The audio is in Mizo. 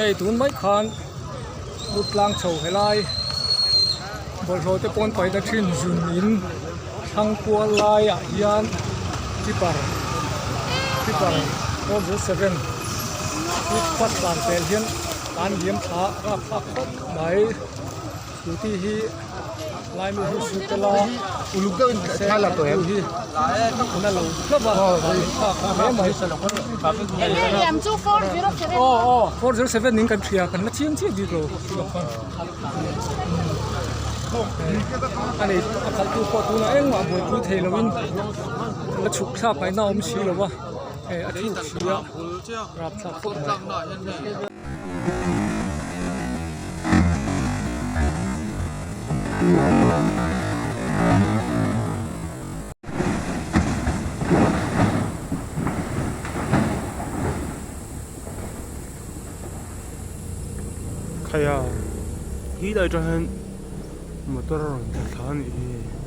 Hei tun mai khan lut tlang chho helai bawlhhlawh te pawn paihna thin zun in thlang kual laiah hian tipper tipper 407 hi pat dan tel hian an liam thla rap thlak khawp mai scooty hi lai mi hi su tel a uluk deuh in thla la tawh em hi na lo hlauh a thlak hle mai Liam chu 407 aw aw 407 in kan hria kan la chiang chiah bik lo ani a khalh tu pawh tunah engmah buaipui thei lovin la chhuk thlak ngaihna a awm si lo va hei a thuk si a rapthlak khawp mai. Khaia khi lai atang hian motor a rawn tla thla a nih hi.